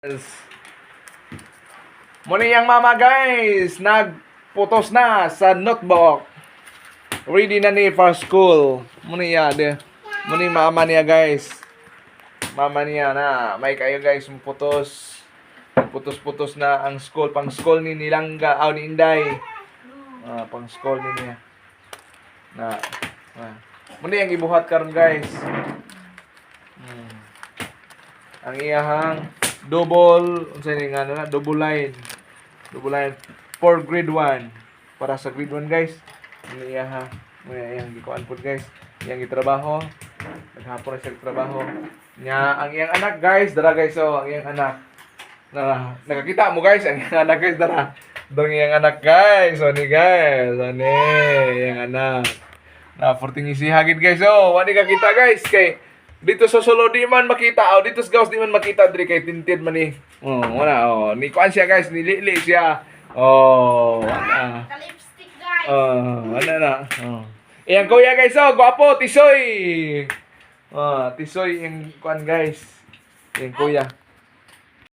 Yes. Muni ang mama, guys, nagputos na sa notebook. Ready na ni for school. Muni ya de. Muni mama niya, guys. Mama niya na may kayo, guys, putos. Putos-putos na ang school, pang school ni Nilangga, aw ni Inday. Ah, pang school ni niya. Na. Ah. Muni ang ibuhat karon, guys. Ang iyahang double unsa ni nga na double line. Double line for grade 1. Para sa grade 1, guys. Ang iyaha. Muni iyang gikuan pod, guys. Iyang gitrabaho. Naghapon na siya trabaho. Nya ang iyang anak, guys, dara, guys, oh, ang iyang anak. Na nakakita mo, guys, ang iyang anak, guys, dara. Dara ang iyang anak, guys. O ni guys, o ni iyang anak. Na 14 isiha gid, guys, oh, wani ka kita, guys, kay dito sa solo di man makita, oh, dito sa gawas di man makita diri kay tinted man ni. Oh, wala, oh, ni kuan siya, guys, nilili siya. Oh, wala. Ka-lipstick, guys. Oh, wala na. Oh. Iyang kuya, guys, oh, gwapo, tisoy. Oh, tisoy yung kuan, guys. Iyang kuya.